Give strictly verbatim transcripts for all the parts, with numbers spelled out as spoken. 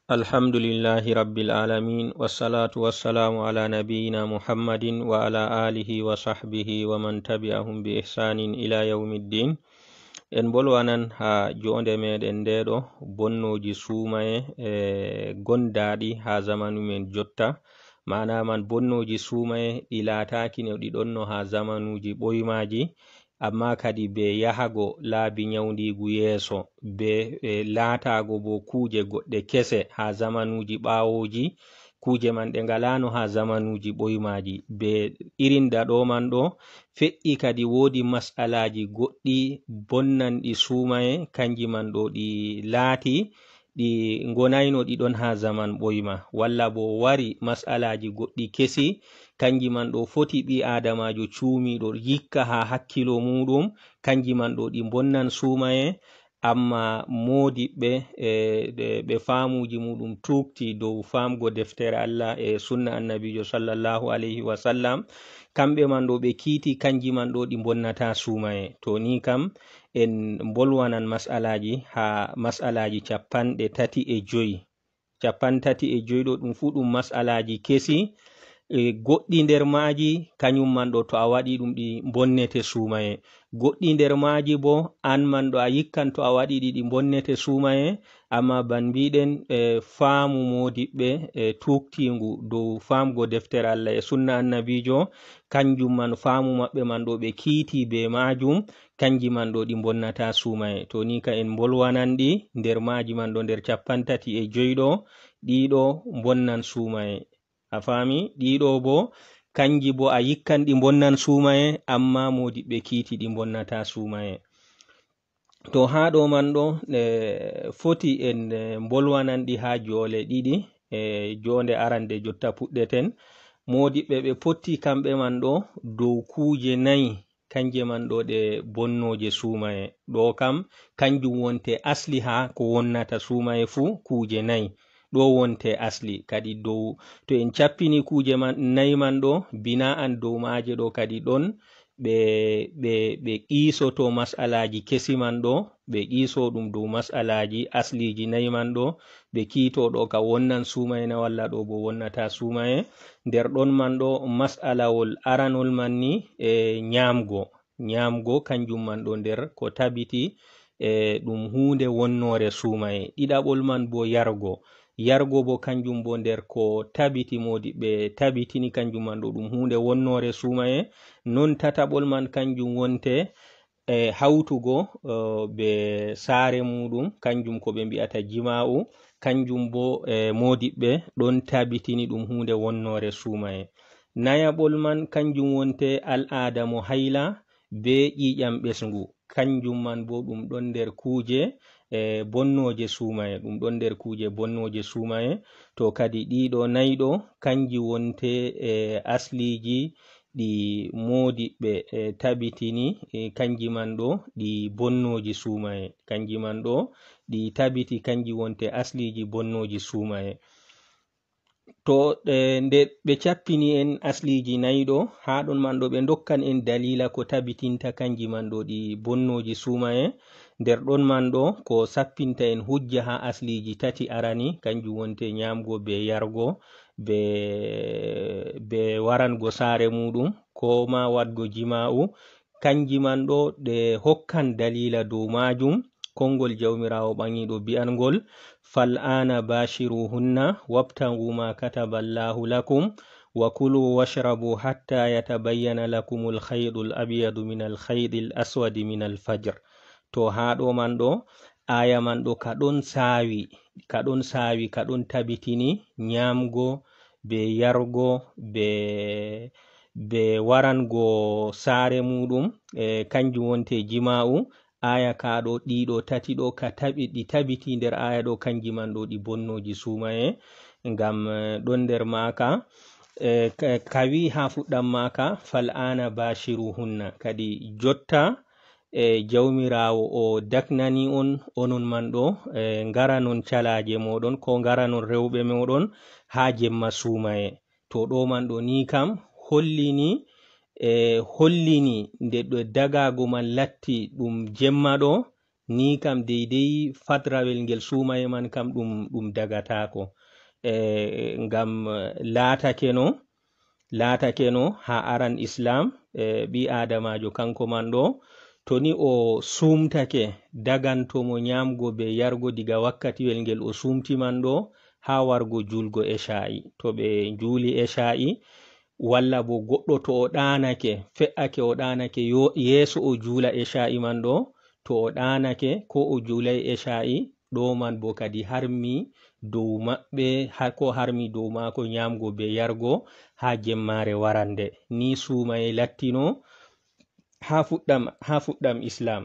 Alhamdulillahi Rabbil Alamin, wassalatu wassalamu ala nabiyyina Muhammadin wa ala alihi wa sahbihi wa man tabi'ahum bi ihsanin ila yawmiddin. En mbolwanan ha jonde meɗen ndeɗo bonnooji suumaye e gondaaɗi ha zamanu men jotta. Maana man bonnooji suumaye ɗi laataaki no ɗi ɗonno ha zamanuuji ɓoymaaji, amma kadi be yahago laabi nyawndiigu yeeso, be, e, laataago bo kuuje goɗɗe kese ha zamanuuji ɓaawooji, kuuje man ɗe ngalaano ha zamanuuji ɓoymaaji. Be irin daɗo man ɗo, feƴƴi kadi woodi mas'alaaji goɗɗi bonnanɗi suumaye, kanji man ɗo ɗi laati, ɗi ngonayno ɗi ɗon ha zaman ɓoyma, walla bo wari mas'alaaji goɗɗi kesi, kanji man ɗo foti ɓii aadamaajo cuumiiɗo yikka ha hakkilo muuɗum, kanji man ɗo ɗi mbonnan suumaye, amma moodiɓɓe, e, ɓe, ɓe faamuuji muuɗum tuugti dow faamgo deftere Allah e sunna Annabiijo sallallahu alayhi wa sallam, kamɓe man ɗo ɓe kiiti, kanji man ɗo ɗi mbonnata suumaye. To ni kam, en mbolwanan mas'alaaji ha mas'alaaji capanɗe tati e joy. Capanɗe tati e joy ɗo ɗum fu ɗum mas'alaaji kesi, e, goɗɗi nder maaji, kanyum man ɗo to a waɗi ɗum ɗi mbonnete suumaye. Goɗɗi nder maaji bo, an man ɗo a yikkan to a waɗi ɗi ɗi mbonnete suumaye, amma ban mbiɗen, e, faamu moodiɓɓe, e, tuugtiingu dow faamgo deftere Allah e sunna Annabiijo, kanjum man faamu maɓɓe man ɗo ɓe kiiti be maajum, kanji man ɗo ɗi mbonnata suumaye. To ni ka en mbolwanan ɗi nder maaji man ɗo nder capanɗe tati e joy ɗo, ɗiɗo mbonnan suumaye. A faami? Ɗiɗo bo, kanji bo a yikkan ɗi mbonnan suumaye, amma moodiɓɓe kiiti ɗi mbonnata suumaye. To haa ɗo man ɗo, e, foti en, e, mbolwanan ɗi haa joole ɗiɗi, e, joonde arande jotta puɗɗeten. Moodiɓɓe ɓe potti kamɓe man ɗo dow kuuje nayi, kanje man ɗo ɗe bonnooje suumaye. Ɗo kam, kanjum wonte asli haa ko wonnata suumaye fuu, kuuje nayi. Ɗo wonte asli. Kadi dow, to en cappini kuuje man, nayi man ɗo, bina'an dow maaje ɗo kadi ɗon, ɓe, ɓe, ɓe qiisoto mas'alaaji kesi man ɗo, ɓe qiiso ɗum dow mas'alaaji asliiji nayi man ɗo, ɓe kiito ɗo ka wonnan suumaye na walla ɗo bo wonnata suumaye. Nder ɗon man ɗo, mas'alawol aranol man ni, e, nyaamgo. Nyaamgo kanjum man ɗo nder ko tabiti, e, ɗum huunde wonnoore suumaye. Ɗiɗaɓol man bo yargo. Yargo bo kanjum bo nder ko tabiti, moodiɓɓe tabitini kanjum man ɗo ɗum huunde wonnoore suumaye. Non tataɓol man kanjum wonte, e, hawtugo, e, be saare muuɗum, kanjum ko ɓe mbi'ata jima'u, kanjum bo, e, moodiɓɓe ɗon tabitini ɗum huunde wonnoore suumaye. Nayaɓol man kanjum wonte al'aada mo hayla be ƴiiƴam ɓesngu, kanjum man bo ɗum ɗon nder kuuje, e, bonnooje suumaye, ɗum ɗon nder kuuje bonnooje suumaye. To kadi ɗiɗo nayi ɗo, kanji wonte, e, asliiji ɗi moodiɓɓe, e, tabitini, e, kanji man ɗo ɗi bonnooji suumaye, kanji man ɗo ɗi tabiti, kanji wonte asliiji bonnooji suumaye. To, e, nde ɓe cappini en asliiji nayi ɗo, haa ɗon man ɗo ɓe ndokkan en daliila ko tabitinta kanji man ɗo ɗi bonnooji suumaye. Nder ɗon man ɗo ko sappinta en hujja haa asliiji tati arani, kanjum wonte nyaamgo be yargo, be, be warango saare muuɗum, ko ma waɗgo jima'u, kanji man ɗo ɗe hokkan daliila dow maajum. Konngol Jawmiraawo ɓaŋiiɗo bi'angol, "Fal'aana baashiruhunna wabtagu ma kataba Allahu lakum, wa kulu washrabu hatta yatabayyana lakumul khaytul abyadu minal khaytil aswadi minal fajr." To haa ɗo man ɗo, aaya man ɗo ka ɗon saawi, ka ɗon saawi, ka ɗon tabitini nyaamgo be yargo be, be warango saare muuɗum, e, kanjum wonte jima'u. Aaya ka ɗo, ɗiɗo tati ɗo, ka tabi-, ɗi tabiti nder aaya ɗo, kanji man ɗo ɗi bonnooji suumaye, ngam, e, ɗon nder maaka, e, ka, ka wi'i haa fuɗɗam maaka, "Fal'aana baashiruhunna." Kadi jotta, e, Jawmiraawo o daknani on, onon man ɗo, e, ngaranon calaaje mooɗon, ko ngaranon rewɓe mooɗon haa jemma suumaye. To ɗo man ɗo ni kam hollini, e, hollini nde ɗo dagaago man latti ɗum jemma ɗo, Ni kam deydey fadrawel ngel suumaye man kam ɗum, ɗum dagataako. E, ngam, eh, laatakeno, laatakeno haa aran Islaam, e, ɓii aadamaajo kanko man ɗo, to ni o suumtake, daganto mo nyaamgo be yargo diga wakkatiwel ngel o suumti man ɗo, haa wargo juulgo ecaa'i. To ɓe njuuli ecaa'i, walla bo goɗɗo to o ɗaanake, fe'ake o ɗaanake yo-, yeeso o juula ecaa'i man ɗo, to o ɗaanake ko o juulay ecaa'i, ɗo man bo kadi harmi dow maɓɓe, har ko harmi dow maako nyaamgo be yargo haa jemmaare warande. Ni suumaye lattino haa fuɗɗam, haa fuɗɗam Islaam.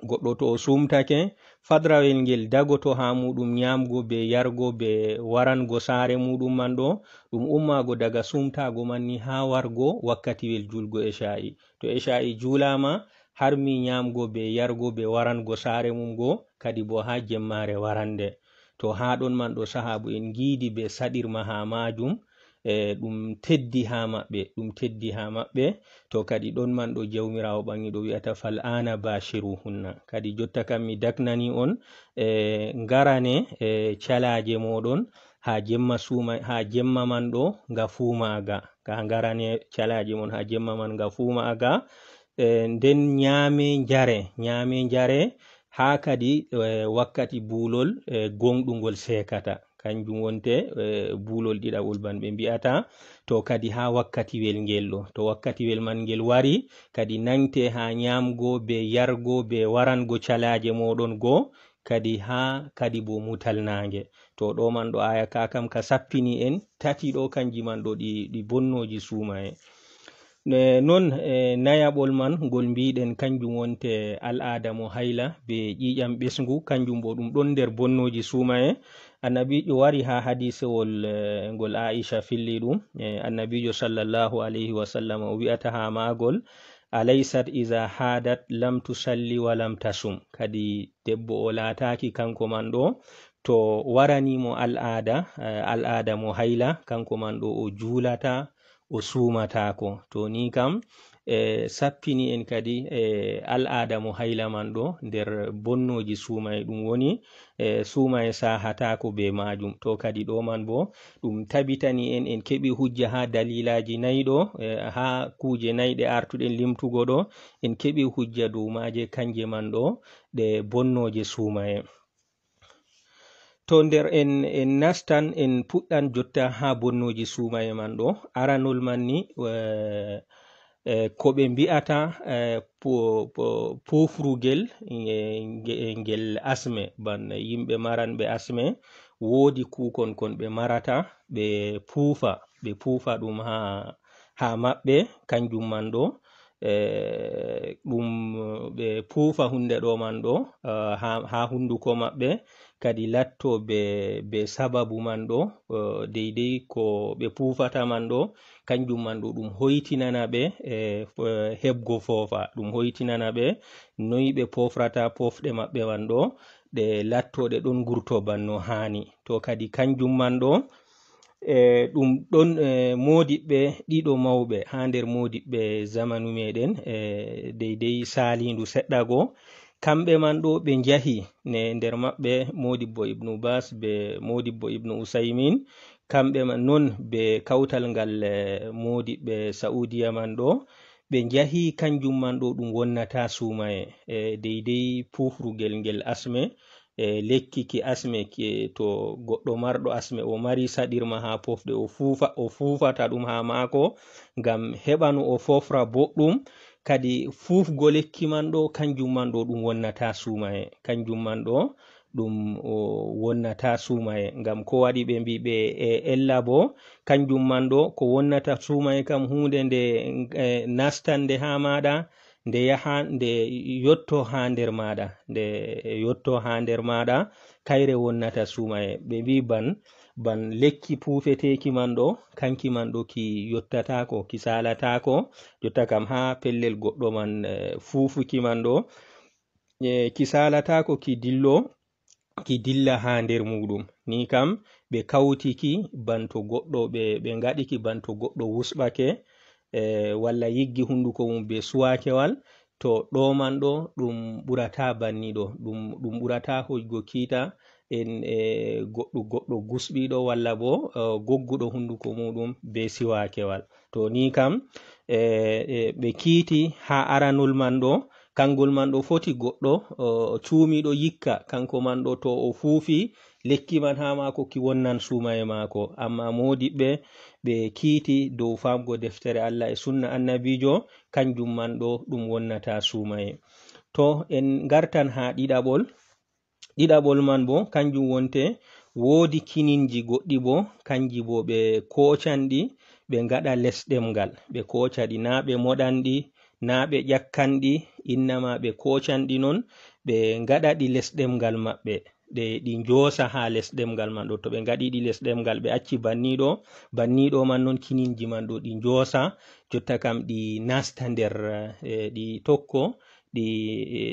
Goɗɗo to o suumtake, fadrawel ngel dagoto haa muuɗum nyaamgo be yargo be warango saare muuɗum man ɗo, ɗum ummaago daga suumtaago man ni haa wargo wakkatiwel juulgo ecaa'i. To ecaa'i juulaama, harmi nyaamgo be yargo be warango saare mum go, kadi bo haa jemmaare warande. To haa ɗon man ɗo sahaabu en ngiidi be saɗirma haa maajum, e, ɗum teddi haa maɓɓe, ɗum teddi haa maɓɓe. To kadi ɗon man ɗo Jawmiraawo ɓaŋiiɗo wi'ata, "Fal aana baashiruhunna." Kadi jotta kam mi daknani on, e, ngarane, e, calaaje mooɗon haa jemma suuma, haa jemma man ɗo nga fuumaaga. Ka ngarane calaaje mon haa jemma man nga fuumaaga. E, nden nyaame njare, nyaame njare haa kadi, e, wakkati buulol, e, goŋɗungol seekata. Kanjum wonte, e, buulol ɗiɗaɓol ban ɓe mbi'ata. To kadi haa wakkatiwel ngel ɗo. To wakkatiwel man ngel wari, kadi naŋgte haa nyaamgo be yargo be warango calaaje mooɗon go, kadi haa kadi bo mutal naange. To ɗo man ɗo aya ka kam ka sappini en tati ɗo, kanji man ɗo ɗi, ɗi bonnooji suumaye. E, non, e, nayaɓol man ngol mbiɗen kanjum wonte al'aada mo hayla be ƴiiƴam ɓesngu, kanjum bo ɗum ɗon nder bonnooji suumaye. Annabiijo wari haa hadiisewol, e, ngol Aisha filli ɗum. E, Annabiijo sallallahu alayhi wa sallam o wi'ata haa maagol, "Alaysat iza hadat lam tusalli wa lam tasum." Kadi debbo o laataaki kanko man ɗo, to warani mo al'aada, e, al'aada mo hayla, kanko man ɗo o juulata, o suumataako. To ni kam, e, sappini en kadi, e, al'aada mo hayla man ɗo nder bonnooji suumaye, ɗum woni, e, suumaye saahataako be maajum. To kadi ɗo man bo, ɗum tabitani en, en keɓi hujja haa daliilaaji nayi ɗo, e, haa kuuje nayi ɗe artuɗen limtugo ɗo, en keɓi hujja dow maaje, kanje man ɗo ɗe bonnooje suumaye. To nder en, en nastan, en puɗɗan jotta haa bonnooji suumaye man ɗo. Aranol man ni, e, e, ko ɓe mbi'ata, e, po-, po-, poofrugel, e, nge-, ngel asme, ban yimɓe maranɓe asme, woodi kuukon kon ɓe marata, ɓe puufa, ɓe puufa ɗum haa, haa maɓɓe, kanjum man ɗo, e, ɗum ɓe puufa hunde ɗo man ɗo, e, haa, haa hunduko maɓɓe, kadi latto be, be sababu man ɗo, e, deydey ko ɓe puufata man ɗo, kanjum man ɗo ɗum hoytinana ɓe, e, f-, heɓgo foofa, ɗum hoytinana ɓe noy ɓe poofrata poofɗe maɓɓe man ɗo, ɗe latto ɗe ɗon ngurto ban no haani. To kadi kanjum man ɗo, e, ɗum ɗon, e, moodiɓɓe ɗiɗo mawɓe haa nder moodiɓɓe zamanu meɗen, e, deydey saaliindu seɗɗa go. Kamɓe man ɗo ɓe njahi ne nder maɓɓe moodibbo Ibnu Bas be moodibbo Ibnu Usaymin. Kamɓe man non be kawtal ngal, e, moodiɓɓe Sa'udiya man ɗo, ɓe njahi kanjum man ɗo ɗum wonnata suumaye, e, deydey puufrugel ngel asme, e, lekki ki asme, ki, to goɗɗo marɗo asme o mari saɗirma haa pofɗe, o fuufa, o fuufata ɗum haa maako ngam heɓa no o fofra boɗɗum. Kadi fuufgo lekki man ɗo, kanjum man ɗo ɗum wonnata suumaye, kanjum man ɗo ɗum o wonnata suumaye. Ngam ko waɗi ɓe mbi ɓe e ella bo, kanjum man ɗo ko wonnata suumaye kam huunde nde, e, nastande haa maaɗa, nde yaha, nde yotto haa nder maaɗa, nde yotto haa nder maaɗa, kayre wonnata suumaye. Ɓe mbi ban, ban lekki puufeteeki man ɗo, kanki man ɗo ki yottataako, ki saalataako, jotta kam haa pellel goɗɗo man, e, fuufuki man ɗo, e, ki saalataako, ki dillo, ki dilla haa nder muuɗum. Ni kam ɓe kawti ki ban to goɗɗo, ɓe, ɓe ngaɗi ki ban to goɗɗo wusɓake, e, walla yiggi hunduko mum be suwakewal, To ɗo man ɗo, ɗum ɓurata banni ɗo, ɗum, ɗum ɓurata hoygo kiita en, e goɗɗo, goɗɗo gusɓiiɗo walla bo, eh, gogguɗo hunduko muɗum be siwakewal. To ni kam, eh, eh, ɓe kiiti ha aranol man ɗo, kangol man ɗo foti goɗɗo, eh, cuumiiɗo yikka, kanko man ɗo to o fuufi lekki man ha maako ki wonnan suumaye maako. Amma moodiɓɓe ɓe kiiti dow famgo deftere Allah e sunna annabiijo, kanjum man ɗo ɗum wonnata suumaye. To en ngartan ha ɗiɗaɓol, ɗiɗaɓol man bo kanjum wonte woodi kininji goɗɗi bo, kanji bo ɓe kocanɗi, ɓe ngaɗa les ɗemngal, ɓe kocaɗi, na ɓe moɗanɗi, na ɓe ƴakkanɗi, innama ɓe kocanɗi non, ɓe ngaɗaɗi les ɗemngal maɓɓe. Ɗe, ɗi njoosa ha les ɗemngal man ɗo. To ɓe ngaɗiɗi les ɗemngal, ɓe acci banniɗo, banniɗo man non kininji man ɗo ɗi njoosa, jotta kam ɗi nasta nder, eh, ɗi tokko, ɗi,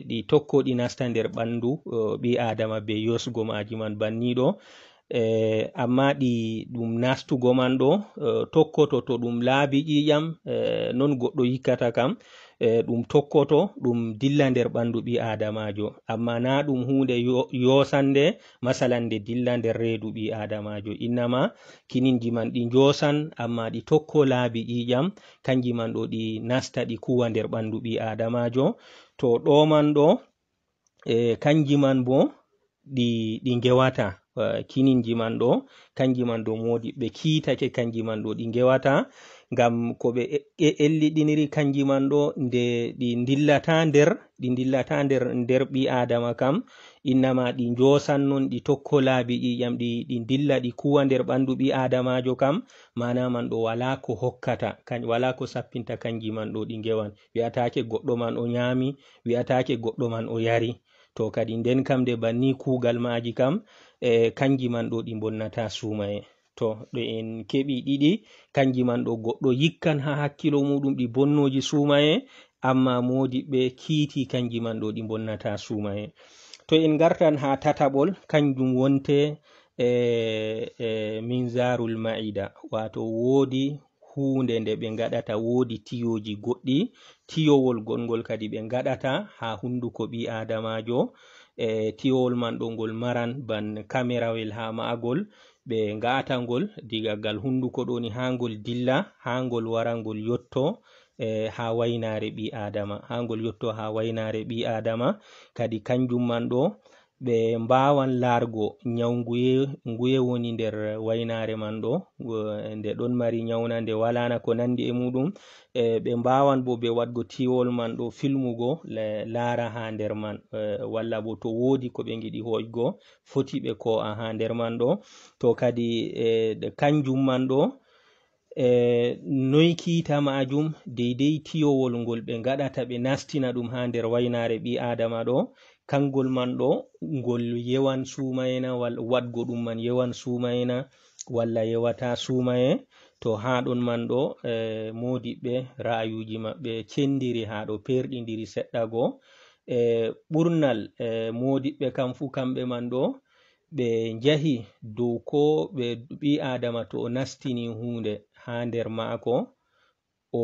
ɗi tokko ɗi nasta nder ɓandu, eh, ɓi Adama be yosgo maaji man banniɗo. Eh, amma ɗi ɗum nastugo man ɗo, eh, tokkoto to ɗum laabi ƴiiƴam, eh, non goɗɗo yikkata kam, eh, ɗum tokkoto, ɗum dilla nder ɓandu ɓi Adamajo. Amma na ɗum huunde yo-, yosande, masalan nde dilla nder reedu ɓi Adamajo. Innama kininji man ɗi njosan, amma ɗi tokko laabi ƴiiƴam, kanji man ɗo ɗi nasta ɗi kuwa nder ɓandu ɓi Adamajo. To ɗo man ɗo, e, kanji man bo ɗi, ɗi ngewata, eh, kininji man ɗo, kanji man ɗo moodi ɓe kiitake, kanji man ɗo ɗi ngewata, ngam ko ɓe e-, e-, elliɗiniri kanji man ɗo nde ɗi ndillata nder, ɗi ndillata nder, nder ɓi Adama kam, innama ɗi njosan non, ɗi tokko laabi ƴiiƴam, ɗi, ɗi ndilla, ɗi kuwa nder ɓandu ɓi Adamajo kam, mana man ɗo wala ko hokkata, kan-, wala ko sappinta kanji man ɗo ɗi ngewan. Wi'atake goɗɗo man o nyaami, wi'atake goɗɗo man o yari. To kadi nden kam nde banni kuugal maaji kam, e, kanji man ɗo ɗi mbonnata suumaye. To ɗo en keɓi ɗiɗi, kanji man ɗo goɗɗo yikkan ha hakkilo muɗum ɗi bonnoji suumaye, amma moodiɓɓe kiiti kanji man ɗo ɗi mbonnata suumaye. To en ngartan ha tataɓol, kanjum wonte, e, e, minzarul ma'ida, wato woodi huunde nde ɓe ngaɗata, woodi tiyoji goɗɗi, tiyowol gonngol kadi ɓe ngaɗata ha hunduko ɓi Adamajo. E, tiyowol man ɗo ngol maran ban kamerawel ha ma'agol, ɓe nga'ata ngol diga gal hunduko ɗoni ha ngol dilla, ha ngol wara ngol yotto, e, ha waynare ɓi Adama, ha ngol yotto ha waynare ɓi Adama. Kadi kanjum man ɗo, ɓe mbaawan laargo nyaw nguye, nguye woni nder waynaare man ɗo, ngo-, nde ɗon mari nyaw na nde walaana ko nandi e muɗum. E, ɓe mbaawan bo be waɗgo tiwol man ɗo filmugo, le-, laara haa nder man, e, walla bo to woodi ko ɓe ngiɗi hoƴgo, foti ɓe koo'a haa nder man ɗo. To kadi, e, ɗe kanjum man ɗo, e, noy kiita ma'ajum, deydey tiyowol ngol ɓe ngaɗata, ɓe nastina ɗum haa nder waynaare ɓii Aadama ɗo, kangol man ɗo, ngol yewan suumayena, wal-, waɗgo ɗum man yewan suumayena, walla yewata suumaye. To haa ɗon man ɗo, e, moodiɓɓe ra'ayuuji maɓɓe cendiri haa ɗo, perɗindiri seɗɗa go. E, ɓurnal, e, moodiɓɓe kam fuu kamɓe man ɗo, ɓe njahi dow ko ɓe ɓii Aadama to o nastini huunde haa nder maako, o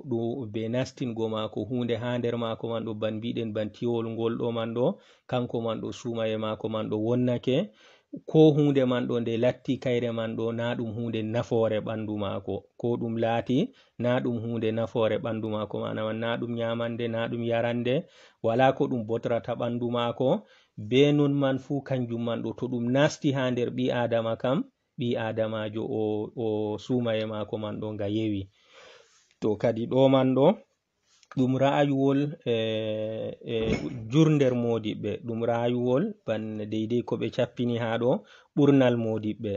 ɗu-, be nastingo maako huunde haa nder maako man ɗo, ban mbiɗen ban tiwol ngol ɗo man ɗo, kanko man ɗo suumaye maako man ɗo wonnake, ko huunde man ɗo nde latti kayre man ɗo, na ɗum huunde nafoore ɓandu maako, ko ɗum laati, na ɗum huunde nafoore ɓandu maako, maana man na ɗum nyaamande, na ɗum yarande, wala ko ɗum botrata ɓandu maako, be non man fuu kanjum man ɗo, to ɗum nasti haa nder ɓii Aadama kam, ɓii Aadamaajo o, o suumaye maako man ɗo nga yewi. To kadi ɗo man ɗo, ɗum ra'ayuwol, e, e, jur nder moodiɓɓe, ɗum ra'ayuwol ban deydey ko ɓe cappini haa ɗo, ɓurnal moodiɓɓe.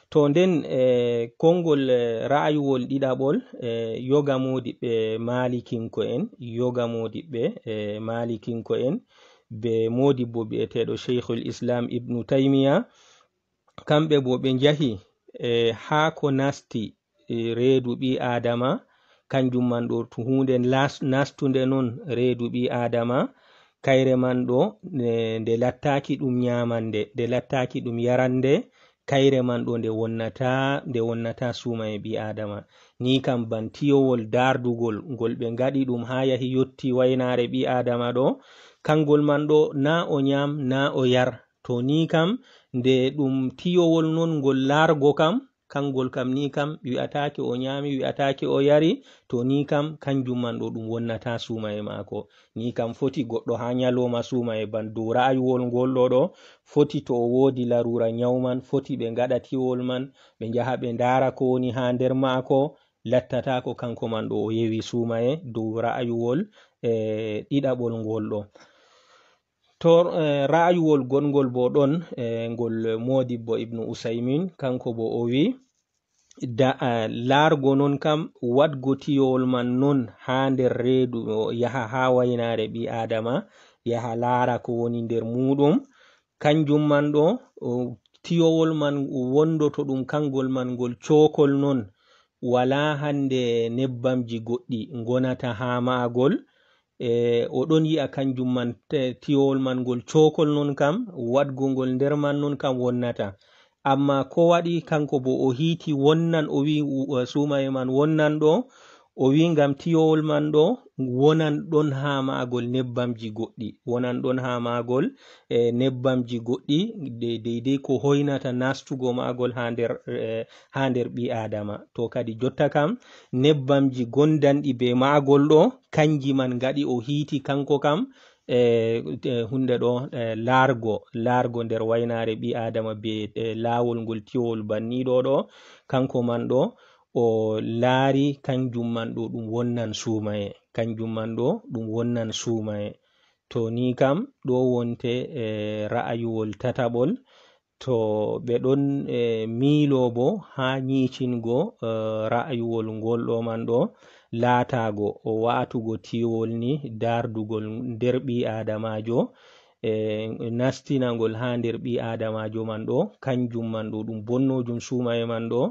To nden, e, konngol, e, ra'ayuwol ɗiɗaɓol, e, yoga moodiɓɓe maalikinko'en, yoga moodiɓɓe, e, maalikinko'en, be moodibbo bi'eteeɗo Sheikhul Islam Ibnu Taymiya, kamɓe bo ɓe njahi, e, haa ko nasti, e, reedu ɓii Aadama, kanjum man ɗo to huunde las-, nastunde non reedu ɓii Aadama, kayre man ɗo, nde, nde lattaaki ɗum nyaamande, nde lattaaki ɗum yarande, kayre man ɗo nde wonnata, nde wonnata suumaye ɓi Aadama. Ni kam ban tiyowol dardugol ngol ɓe ngaɗi ɗum haa yahi yotti waynaare ɓi Aadama ɗo, kangol man ɗo na o nyaam, na o yar. To ni kam, nde ɗum tiyowol non ngol largo kam, kangol kam ni kam wi'ataake o nyaami, wi'ataake o yari, to ni kam kanjum man ɗo ɗum wonnata suumaye maako. Ni kam foti goɗɗo haa nyalooma suumaye ban dow ra'ayuwol ngol ɗo ɗo, foti to o woodi laruura nyaw man, foti ɓe ngaɗa tiwol man, ɓe njaha ɓe ndaara ko woni haa nder maako, lattataako kanko man ɗo o yewi suumaye dow ra'ayuwol, e, ɗiɗaɓol ngol ɗo. To, e, ra'ayuwol goɗngol bo ɗon, e, ngol Moodibbo Ibnu Usaymin, kanko bo o wi, da, e, laargo non kam, waɗgo tiyowol man non haa nder reedu, o yaha haa waynaare ɓi Aadama, yaha laara ko woni nder muuɗum. Kanjum man ɗo, o, tiyowol man wondoto ɗum kangol man ngol cookol non, walaa hande nebbamji goɗɗi ngonata haa ma'agol. E, o ɗon yi'a kanjum man, te-, tiyowol man ngol cookol non kam, waɗgo ngol nder man non kam wonnata. Amma ko waɗi kanko bo o hiiti wonnan, o wi, u-, suumaye man wonnan ɗo, o wi ngam tiyowol man ɗo wonan ɗon haa ma'agol nebbamji goɗɗi, wonan ɗon haa ma'agol, e, nebbamji goɗɗi, de-, deydey ko hoynata nastugo ma'agol haa nder, e, haa nder ɓi Aadama. To kadi jotta kam, nebbamji gondanɗi be ma'agol ɗo, kanji man ngaɗi o hiiti kanko kam, e, e, hunde ɗo, e, laargo, laargo nder waynaare ɓi Aadama be, e, laawol ngol tiyowol banniɗo ɗo, kanko man ɗo, o laari kanjum man ɗo ɗum wonnan suumaye, kanjum man ɗo ɗum wonnan suumaye. To ni kam, ɗo wonte, e, ra'ayuwol tataɓol, to ɓe ɗon, e, miilo bo haa nyiicingo, e, ra'ayuwol ngol ɗo man ɗo, laataago o wa'atugo tiwol ni dardugol nder ɓi Aadamaajo, e, nastinangol haa nder ɓi Aadamaajo man ɗo, kanjum man ɗo ɗum bonnojum suumaye man ɗo,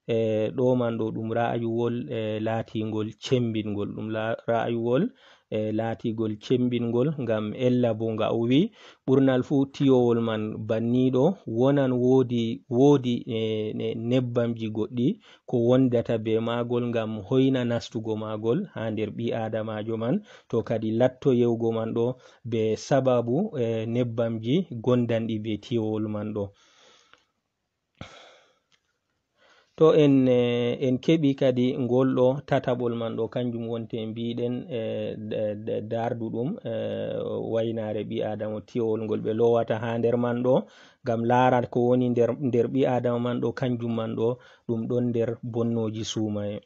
e, ɗo man ɗo ɗum ra'ayuwol, e, laatingol cembingol, ɗum la-, ra'ayuwol, e, laatigol cembingol, ngam ella bo nga o wi, ɓurnal fuu tiyowol man banniɗo wonan woodi, woodi, e, ne-, nebbamji goɗɗi ko wondata be maagol ngam hoyna nastugo maagol haa nder ɓi Aadamaajo man, to kadi latto yewgo man ɗo be sababu, e, nebbamji gondanɗi be tiyowol man ɗo. To en, e, en keɓi kadi ngol ɗo tataɓol man ɗo, kanjum wonte mbiɗen, e, d-, d-, darduɗum, e, waynaare ɓi Aadama, tiyowol ngol ɓe lowata haa nder man ɗo, ngam laara ko woni nder, nder ɓi Aadama man ɗo, kanjum man ɗo, ɗum ɗon nder bonnooji suumaye.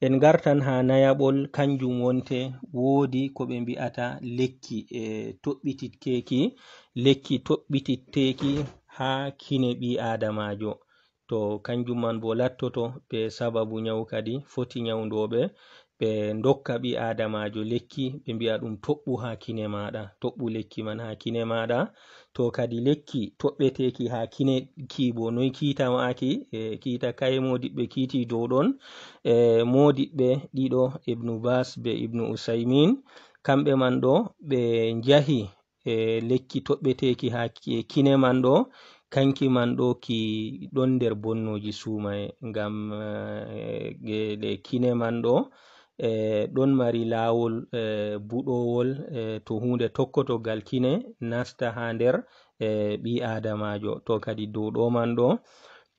En ngartan haa nayaɓol, kanjum wonte woodi ko ɓe mbi'ata lekki, e, toɓɓititkeeki, lekki toɓɓititteeki haa kine ɓi Aadamaajo. To kanjum man bo lattoto be sababu nyawu kadi, foti nyawndooɓe ɓe ndokka ɓi Aadamaajo lekki, ɓe mbi'a ɗum toɓɓu haa kine maaɗa, toɓɓu lekki man haa kine maaɗa. To kadi lekki toɓɓeteeki haa kine ki bo, noy kiita maaki? E, kiita kaye moodiɓɓe kiiti dow ɗon? E, moodiɓɓe ɗiɗo, Ibnu Bas be Ibnu Usaymin, kamɓe man ɗo ɓe njahi e lekki toɓɓeteeki haa ki-, kine man ɗo, kanki man ɗo ki ɗon nder bonnooji suumaye, ngam, e, ge-, ɗe kine man ɗo, e, ɗon mari laawol, e, buɗowol, e, to huunde tokkoto gal kine nasta haa nder, e, ɓi Aadamaajo. To kadi dow ɗo man ɗo,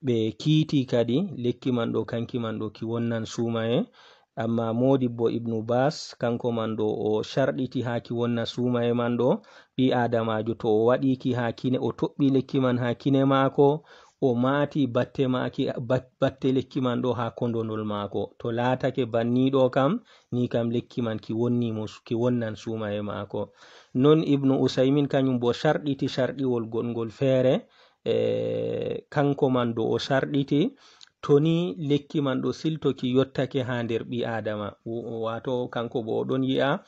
ɓe kiiti kadi lekki man ɗo, kanki man ɗo ki wonnan suumaye. Amma Moodibbo Ibnu Bas, kanko man ɗo o sharɗiti haa ki wonna suumaye man ɗo, ɓi Aadamaajo to o waɗi ki haa kine, o toɓɓi lekki man haa kine maako, o maati batte maaki, bat-, batte lekki man ɗo haa kondonol maako. To laatake banni ɗo kam, ni kam lekki man ki wonni mo su-, ki wonnan suumaye maako. Non Ibnu Usaymin kanyum bo sharɗiti sharɗiwol goɗngol feere, e, kanko man ɗo o sharɗiti, to ni lekki man ɗo silto ki yottake haa nder ɓi Aadama. Wo-, waato kanko bo o ɗon yi'a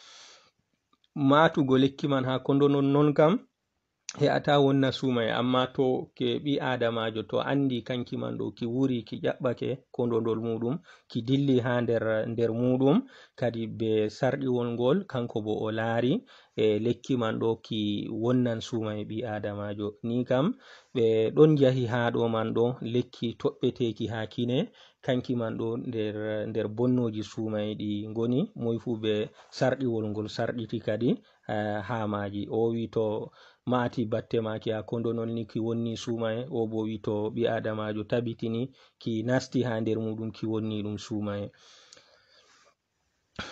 maatugo lekki man haa kondo non, non kam, he'ata wonna suumaye, amma to ke ɓi adamajo to andi kanki man ɗo ki wuri ki ƴaɓɓake kondondol muɗum, ki dilli ha nder nder muɗum, kadi be sarɗiwol ngol kanko bo o laari e lekki man ɗo ki wonnan suumaye ɓi adamajo. Ni kam ɓe ɗon njahi ha ɗo man ɗo, lekki toɓɓeteki ha kine, kanki man ɗo nder nder bonnoji suumaye ɗi ngoni, moy fu be sarɗiwol ngol sarɗiti kadi eh, ha maji. O wi to maati batte maki ha kondo non ni ki wonni suumaye, o bo wi to ɓi adamajo tabitini ki nasti ha nder muɗum ki wonni ɗum suumaye.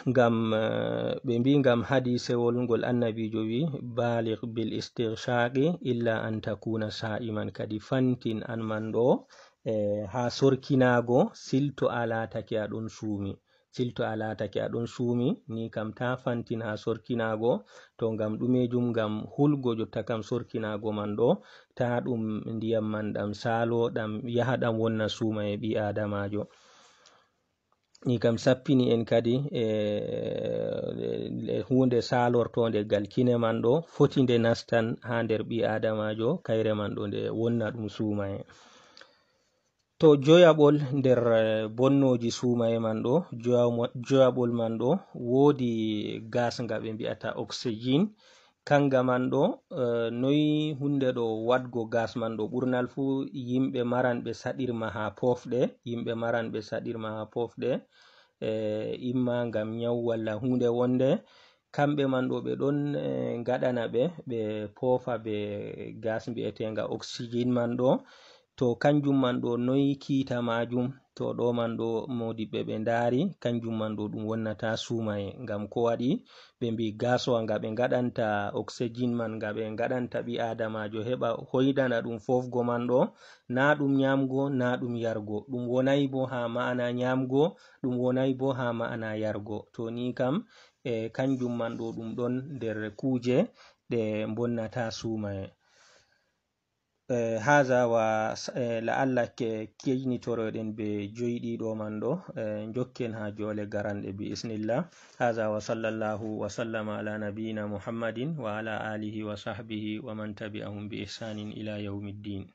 Ngam eh, ɓe mbi ngam hadisewol ngol annabijo wi, balik bil istirshaqi illa an takuna sa'iman, kadi fantin an man ɗo eh, ha sorkinago, silto a latake a ɗon suumi. Silto a latake a ɗon suumi, ni kam ta fantin ha sorkinago. To ngam ɗumejum? Ngam hulgo jotta kam sorkinago man ɗo, ta ɗum ndiyam man ɗam salo, ɗam yaha ɗam wonna suumaye ɓi adamajo. Ni kam sappini en kadi e e hunde salortonde gal kine man ɗo, foti nde nastan ha nder ɓi adamajo, kayre man ɗo nde wonna ɗum suumaye. To joyaɓol nder eh, bonnoji suumaye man ɗo, joyaɓol man ɗo wodi gas nga ɓe mbi'ata oxygene. Kanga man ɗo eh, noyi hunde ɗo wadgo gas man ɗo, ɓurnal fu yimɓe maranɓe saɗirma ha pofɗe, yimɓe maranɓe saɗirma ha pofɗe, eh, imma ngam nyaw walla hunde wonde, kamɓe man ɗo ɓe ɗon eh, ngaɗana ɓe, ɓe poofa be gas mbi'etenga oxygene man ɗo. To kanjum man ɗo noyi kiita majum? To ɗo man ɗo modiɓɓe ɓe ndaari, kanjum man ɗo ɗum wonnata suumaye. Ngam ko waɗi? Ɓe mbi gasowa nga ɓe ngaɗanta oxygene man, nga ɓe ngaɗanta ɓi adamajo heɓa hoydana ɗum fofgo man ɗo, na ɗum nyamgo, na ɗum yargo. Ɗum wonay bo ha ma'ana nyamgo, ɗum wonay bo ha ma'ana yargo. To ni kam e kanjum man ɗo ɗum ɗon nder kuuje ɗe mbonnata suumaye. E, haza wa s- e, la'alla ke keynitoroɗen be joyɗiɗo man ɗo, e, jokken ha jole garanɗe bi isnillah. Haza wa sallallahu wa sallama ala nabiyina muhammadin wa ala alihi wa sahbihi wa man tabi'ahum bi ihsanin ila yawmiddin.